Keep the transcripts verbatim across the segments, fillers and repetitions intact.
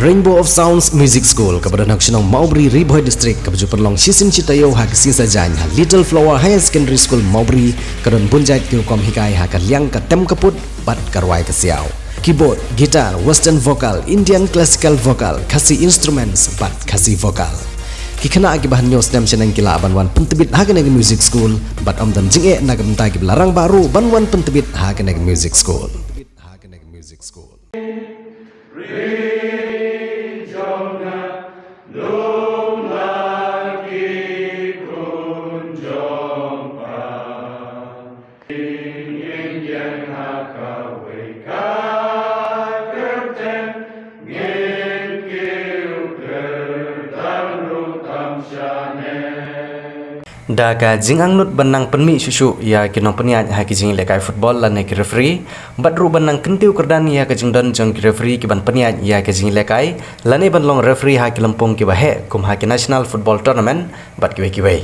Rainbow of Sounds Music School, kaba don ha ka shnong Mawbri, Ri Bhoi District, kaba ju pynlong shisien shi taïew ha ka sngi Saitjaiñ ha Little Flower Higher Secondary School Mawbri, ka don bun jait ki rukom hikai ha ka liang ka tem ka put bad ka rwai ka siaw. Keyboard, guitar, western vocal, Indian classical vocal, Khasi instruments bad Khasi vocal. Ki khynnah kiba hynñiew snem shaneng ki lah ban wan pyntbit ha kane ka music school bad ym don jingeh na ka bynta kiba la rangbah ruh ban wan pyntbit ha kane ka music school. Da ka jingangnud ban nang pynmih shuh shuh ïa ki nongpynïaid ha ki jingïalehkai football lane ki referee, bad ruh ban nang kyntiew kyrdan ïa ka jingdon jong ki referee kiban pynïaid ïa ka jingïalehkai, lane ban long referee ha ki lympung kiba heh kum ha ki National Football Tournament bad kiwei kiwei.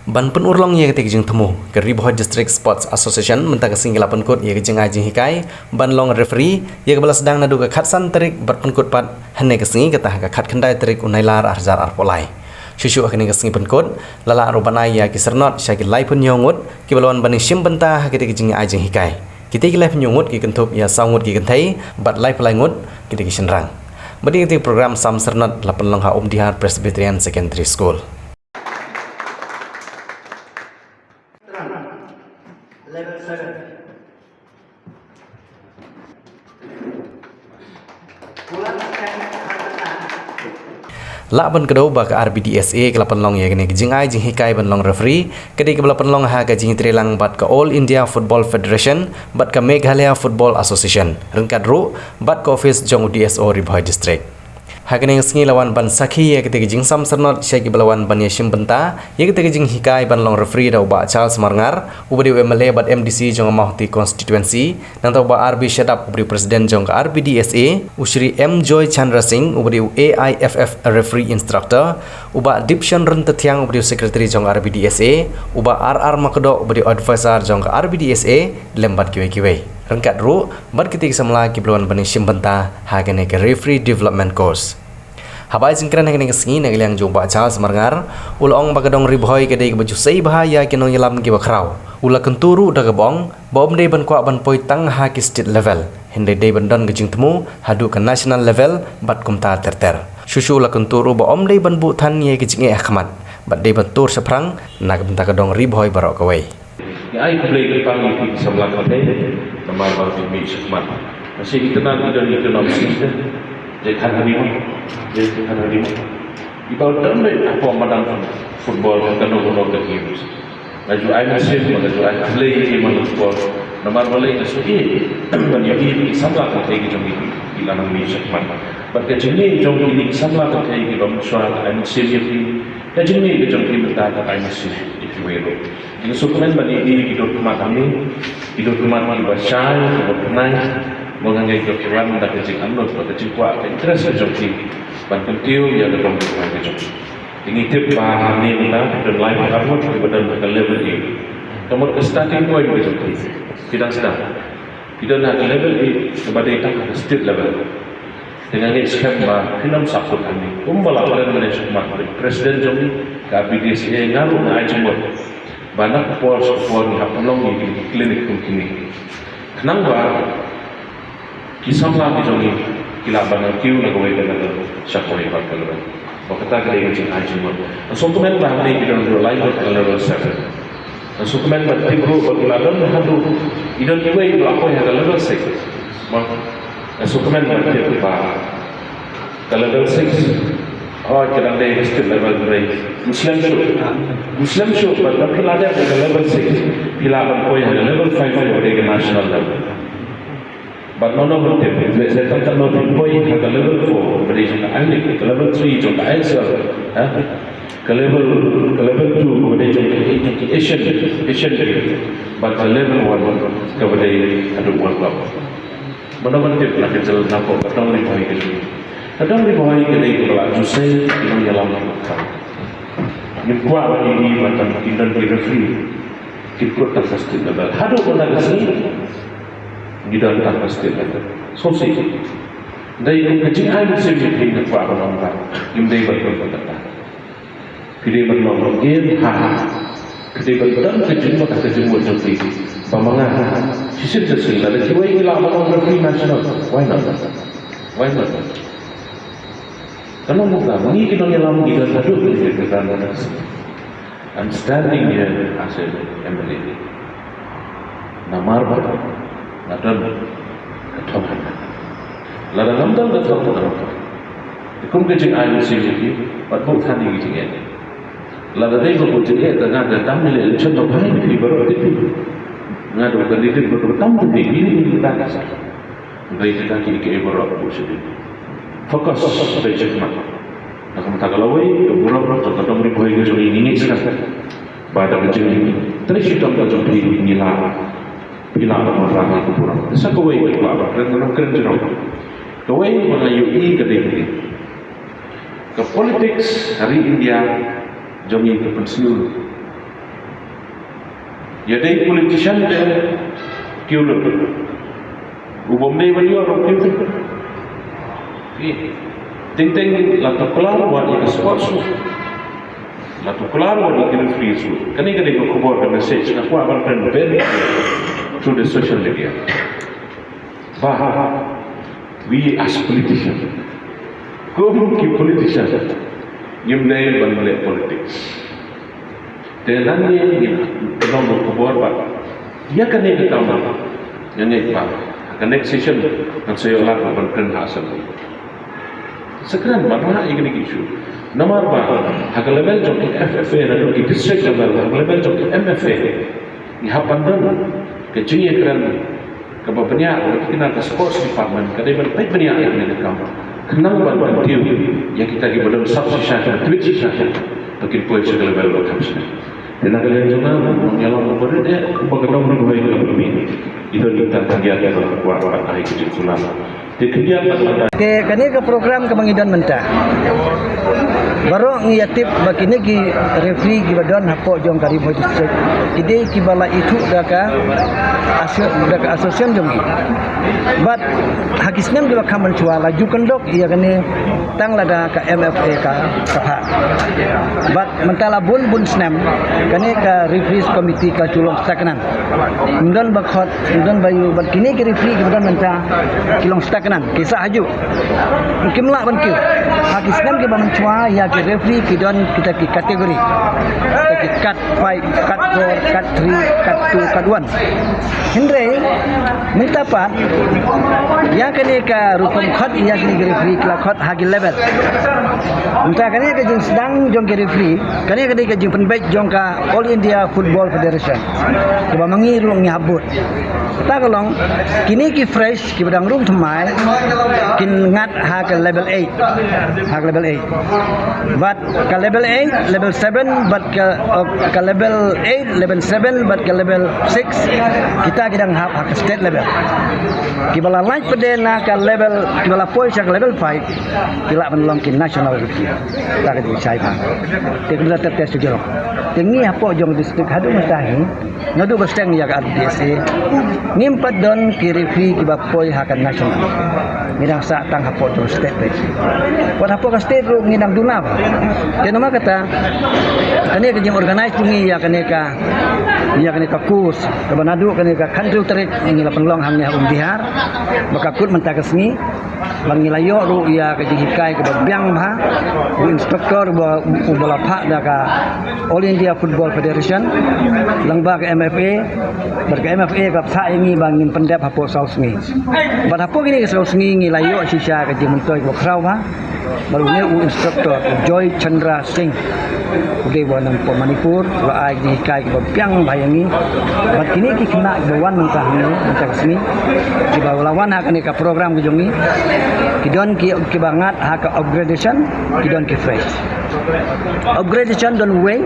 Ban pynurlong ïa kata ka jingthmu, ka Ri Bhoi District Sports Association mynta ka sngi ka la pynkut ïa ka jingai jinghikai ban long referee, ïa kaba la sdang naduh ka khatsan tarik bad pynkut pat hynne ka sngi, kata ha ka khatkhyndai tarik u Nailar ar hajar arphew lai. Shuh shuh ha kane ka sngi pynkut, la lah ruh ban ai ïa ki syrnod sha ki laiphew hynñiew ngut kiba la wan ban ïashim bynta ha kata ka jingai jinghikai. Kita ki laiphew hynñiew ngut ki kynthup ïa saw ngut ki kynthei bad laiphew lai ngut kita ki shynrang. Bad ïa kata ka program sam syrnod la pynlong ha Umdihar Presbyterian Secondary School. Lah ban kdew ba ka R B D S A ka la pynlong ïa kane ka jingai jinghikai ban long referee, ka dei kaba la pynlong ha ka jingïatreilang bad ka All India Football Federation bad ka Meghalaya Football Association, ryngkat ruh bad ka office jong u D S O Ri Bhoi District. Ha kane ka sngi la wan ban sakhi ïa kata ka jingsam syrnod sha kiba la wan ban ïashim bynta ïa kata ka jinghikai ban long referee da u Bah Charles Marngar, uba dei u M L A bad M D C jong ka Mawhati Constituency, nangta u Bah R B Shadap, uba dei u President jong ka R B D S A, u Shri M Joy Chandra Singh, uba dei u A I F F Referee Instructor, u Bah Dipshon Ryntathiang, uba dei u Secretary jong ka R B D S A, u Bah R R Makdoh, uba dei u Advisor jong ka R B D S A, lem bad kiwei kiwei. Ryngkat ruh bad kita ki samla kiba la wan ban ïashim bynta ha kane ka Referee Development Course. Haba ai jingkren ha kane ka sngi na ka liang jong u Bah Charles Marngar, u la ong ba ka dong Ri Bhoi ka dei kaba ju sei bha ïa ki nongïalam kiba khraw. U la kyntu ruh da kaba ong ba ym dei ban kwah ban poi tang ha ki state level, hynrei dei ban don ka jingthmu haduh ka national level bad kumta ter ter. Shuh shuh u la kyntu ruh ba ym dei ban buh than ïa ki jingeh ha khmat, bad dei ban tur shaphrang na ka bynta ka dong Ri Bhoi baroh kawei. Ngi ai khublei kyrpang ïa phi ki samla kynthei namar ba phi mih shakhmat. Lashai itynnad i don itynnad shisha. Jait khan ha ri mo. Jait khan ha ri mo. Iba u don beit hapoh madan football, kano kano ka games. Nga ju ai mynsiem, nga ju ai khublei ïa ki man football. Namar balei nga sngewthuh ban ïa phi ki samla kynthei ki jong ngi ki la nang mih shakhmat. Bad ka jingmih jong kine ki samla kynthei kiba mynshwa, nga ai mynsiem ïa phi. Ka jingmih ka jong phi mynta ka ai mynsiem ïa kiwei ruh. Nga sngewkmen ba ïa ki, ki dur khmat hangne, ki dur khmat kiba shai, kiba pynai, ba nga ngeit ba ki wan da ka jingangnud, ba ka jingkwah, ka interest ka jong ki ban kyntiew ïa ka dong ka jong ki. Ngi tip ba hangne mynta ki don lai ki arngut kiba don ha ka level A. Ka mut ka starting point ka jong ki, ki dang start. Ki don ha ka level A kaba dei tang ha ka state level. Te nga ngeit skhem ba phin ym sah kut hangne. Kumba la plan mynne shakhmat, president jong ngi ka B D S A, nga ruh nga ai jingmut ba na ka por sha ka por ngi hap pynlong ïa ki clinic kum kine, khnang ba ki samla ki jong ngi ki lah ban kiew na kawei ka level sha kawei pat ka level. Ba kata ka dei ka jingai jingmut. Nga sngewkmen ba hangne ki don ruh lai ngut ha ka level seven. Nga sngewkmen ba tip ruh ba ki la don haduh, ki don kiwei ba la poi ha ka level six. Ba nga sngewkmen ba tip ba ka level six, oh, ka dang dei state level three. Ym slem shuh. Ym slem shuh, ba phi la dep ha ka level six, phi lah ban poi ha ka level five, ba dei ka national level. Bad mano ban tip, lehse tang katno phin poi ha ka level four, ba dei jong ka I-League, ka level three jong ka I S L, ha? Ka level, ka level two, ba dei jong ka Asian, Asian Games. Bad ka level one, kaba dei haduh World Cup. Mano ban tip, na ka jylla, na ka dong Ri Bhoi ka jong ngi. Ka dong Ri Bhoi ka dei kaba la ju sei ki nongïalam kiba khraw. Ngim kwah ba ïa ki ba tang ki don ki referee. Ki kut tang ka state level. Haduh mynta ka sngi ngi don tang ka state level. Sngewsih. Dei kum ka jingai mynsiem ïa phi nga kwah ban ong ba ngim dei ban pynpaw kata. Phi dei ban long in ha. Phi dei ban pynpaw ka jingmut, ka jingmut jong phi. Ba ma nga shisien shisien lada kiwei ki lah ban long referee national. Why not? Why not? Ka long kumta, ma ngi ki nongïalam ngi don haduh ngi don. I'm standing here as an M L A. Namar ba nga don ka thong. Lada ngam don ka thong, ka thong. Kum ka jingai mynsiem ïa phi, wat buh than ïa ki jingeh. Lada dei ba buh jingeh, te nga da dang leh election, da bai phi baroh, te phi. Nga da u candidate ba dang, te phi, phi, phi, phi, phi. Dei kita ki, ki baroh, buh sha phi. Focus, dei check mark. Na kumta ka lawei, ka burom, jong ka dong Ri Bhoi ka jong ngi, ngi ngeit skhem ba da ka jingtrei shitom ka jong phi, ngi lah, phi lah ban wanrah ïa ka burom. Sa kawei ka ba, ba kren, kren, kren jong. Kawei ba nga ïohi ka dei ka dei. Ka politics ha ri India jong ngi ka pynsniew. Ïa dei politician te kiew lut. U bym dei ban ïoh ruh kiew te. Teng teng la tu klar wat ïa ka sports ruh. La tu klar wat ïa ka referee ruh. Kane ka dei ka khubor, ka message nga kwah ban pynbeit through the social media. Ba we as politician, kum ki politician, ngim dei ban leh politics. Te nangne ngin long da ka khubor ba ïa kane ka kam, nga ngeit ba ha ka next session ngan sa ïoh lad ban kren ha assembly. Sa kren ban rah ïa kine ki issue. Namar ba ha ka level jong ki F F A, naduh ki district level, ha ka level jong ki M F A, ngi hap ban don ka jingïakren kaba bniah, kaba tikna ka sports department ka dei ban peit bniah ïa kane ka kam, khnang ban kyntiew ïa kita kiba don sap shisha, kiba tbit shisha, ba kin poi sha ka level ba kham shisha. Te na ka liang jong nga, nongïalam uba rit eh, uba ka dong Ri Bhoi ka pynmih, ki don kita khyndiat kiba kwah ban ai ka jingkular. Te khyndiat ban lada. Te kane ka program kaba ngi don mynta, baroh ngi ïatip ba kine ki referee kiba don hapoh jong ka Ri Bhoi District, ki dei kiba la ithuh da ka aso-, da ka association jong ngi. Bad ha ki snem kiba kham mynshuwa la ju kyndok ïa kane tang lada ka M F A ka, ka phah. Bad mynta la bun bun snem kane ka referees committee ka ju long stagnant. Ym don ba khot, ym don ba ïoh, bad kine ki referee kiba don mynta ki long stagnant, ki sah hajuh. Kim lah ban kiew. Ha ki snem kiba mynshuwa ïa ki referee ki don kita ki category. Kita ki kat five, kat four, kat three, kat two, kat one. Hynrei mynta pat ïa kane ka rukom khot ïa kine ki referee ki la khot ha ki level. Mynta kane ka jingsdang jong ki referee, kane ka dei ka jingpynbeit jong ka All India Football Federation, kaba ma ngi ruh ngi hap bud. Kata ka long, kine ki fresh kiba dang rung thymmai kin ngat ha ka level eight. Ha ka level eight. Bad ka level eight, level seven, bad ka, uh, ka level eight, level seven, bad ka level six, kita ki dang hap ha ka state level. Kiba la lait pat de na ka level, kiba la poi sha ka level five, ki lah ban long ki national referee. Kata ka dei shai bha. Te kumta ter ter shu jrong. Te ngi hapoh jong district haduh mynta hi, naduh ba sdang ïa ka R D S A, ngim pat don ki referee kiba poi ha ka national. Ngi dang sah tang hapoh jong state peit. Wat hapoh ka state ruh ngi dang duna bha. Te namar kata, kane ka jingorganize jong ngi ïa kane ka, ïa kane ka course, kaba naduh kane ka khathynriew tarik ngi la pynlong hangne ha Umdihar, ba ka kut mynta ka sngi. Bad ngi la ïoh ruh ïa ka jinghikai kaba biang bha, u instructor ba, uba la phah da ka All India Football Federation, lyngba ka M F A, bad ka M F A ka phah ïa ngi ba ngin pyndep hapoh saw sngi. Bad hapoh kine ki saw sngi ngi la ïoh shisha ka jingmyntoi kaba khraw bha. Bad une u instructor, u Joy Chandra Singh, u dei uba na poh Manipur, u la ai jinghikai kiba biang bha ïa ngi. Bad kine ki khynnah kiba wan mynta hangne, mynta ka sngi, kiba la wan ha kane ka program ka jong ngi, ki don ki, kiba ngat ha ka upgradation, ki don ki fresh. Upgradation don uwei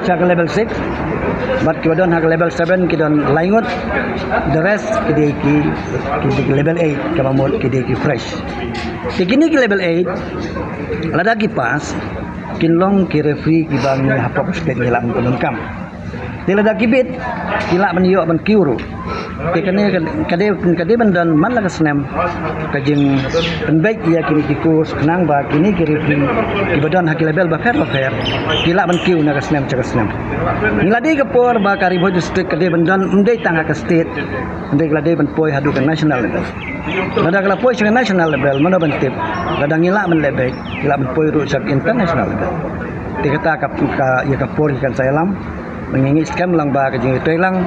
sha ka level six, bad kiba don ha ka level seven ki don lai ngut. The rest ki dei ki, ki dei ki level eight, kaba mut ki dei ki fresh. Te kine ki level eight, lada ki pass, kin long ki referee kiba ngi hapoh state ngi lah ban pyndonkam. Te lada ki bit, ki lah ban ïoh ban kiew ruh. Te kane ka dei ka dei ban don man la ka snem ka jingpynbeit ïa kine ki course khnang ba kine ki referee kiba don ha ki level bapher bapher ki lah ban kiew na ka snem sha ka snem. Ngi la dei ka por ba ka Ri Bhoi District ka dei ban don, ym dei tang ha ka state, ym dei, ka la dei ban poi haduh ka national level. Lada ka la poi sha ka national level, mano ban tip, lada ngi lah ban leh beit, ngi lah ban poi ruh sha ka international level. Te kata ka, ka ïa ka por ki kan sa ïalam. Ngi ngeit skhem lang ba ka jingïatreilang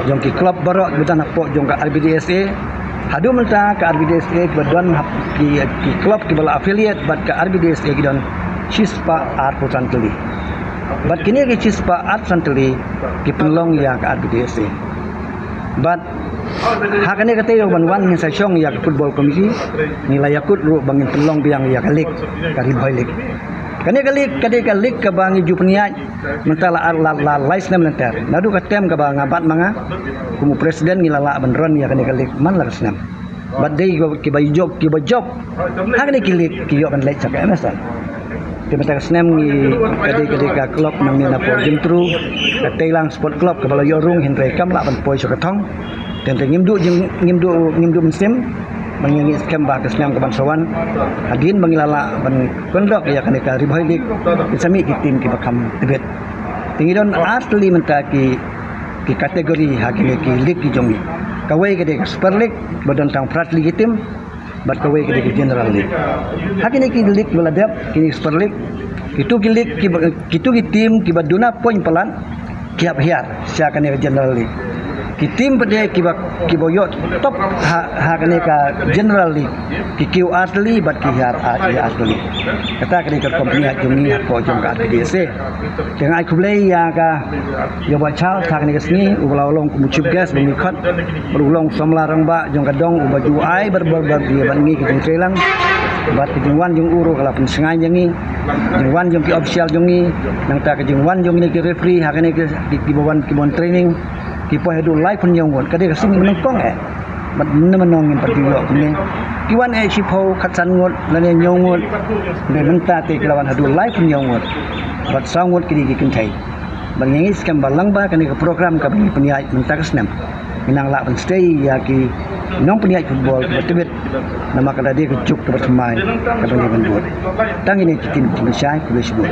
jong ki club baroh kiba don hapoh jong ka R B D S A. Haduh mynta ka R B D S A kiba don hap-, ki, ki club kiba la affiliate bad ka R B D S A ki don shispah arphew san tylli. Bad kine ki shispah arphew san tylli ki pynlong ïa ka R B D S A. Bad ha kane ka taïew ban wan ngin sa shong ïa ka football committee, ngi la ïakut ruh ba ngin pynlong biang ïa ka league, ka Ri Bhoi League. Kane ka league ka dei ka league kaba ngi ju pynïaid mynta la ar, la, la lai snem lynter. Naduh ka term kaba nga bat ma nga kum u president ngi la lah ban run ïa kane ka league man la ka snem. Bad dei kiba, kiba jop, kiba jop ha kane ki league ki ïoh ban leit sha ka M S L. Te mynta ka snem ngi ka dei, ka dei ka club nang ne na por Jemtru, ka Teilang Sport Club kaba la ïoh rung, hynrei kam lah ban poi sha ka thong. Te ngim duh jing, ngim duh, ngim duh mynsiem. Ba ngi ngeit skhem ba ka snem kaban sa wan, hadien ba ngi la lah ban conduct ïa kane ka Ri Bhoi League, kin sa mih ki team kiba kham tbit. Te ngi don ar tylli mynta ki, ki category ha kine ki league ki jong ngi. Kawei ka dei ka Super League ba don tang phra tylli ki team, bad kawei ka dei ka General League. Ha kine ki league ba la dep, kine ki Super League, kitu ki league kiba, kitu ki team kiba duna point palat ki hap hiar sha kane ka General League. Ki team pat de kiba, kiba ïoh top ha, ha kane ka General League ki kiew ar tylli bad ki hiar ar, ïa ar tylli. Kata ka dei ka rukom pynïaid jong ngi hapoh jong ka R B D S A. Te nga ai khublei ïa ka, ïa u Bah Charles ha kane ka sngi uba la long kum u chief guest ba ngi khot, bad u long samla rangbah jong ka dong uba ju ai barabor bad ngi ka jingtreilang. Bad ka jingwan jong u ruh ka la pynshngaiñ ïa ngi. Jingwan jong ki official jong ngi, nangta ka jingwan jong ngi ki referee ha kane ki, ki, kiba wan, kiba wan training, ki poi haduh laiphew hynñiew ngut. Ka dei ka sngi ba nyngkong eh. Bad mynno mynno ngim pat ju ïoh kumne. Ki wan eh shiphew, khatsan ngut lane hynñiew ngut. Hynrei mynta te ki la wan haduh laiphew hynñiew ngut. Bad saw ngut ki dei ki kynthei. Bad ngi ngeit skhem ba lang ba kane ka program kaba ngi pynïaid mynta ka snem, ngi nang lah ban stay ïa ki nongpynïaid football kiba tbit. Namar ka la dei ka juk kaba thymmai kaba ngi ban bud. Tang ine ki ktien ki jingpynshai, khublei shibun.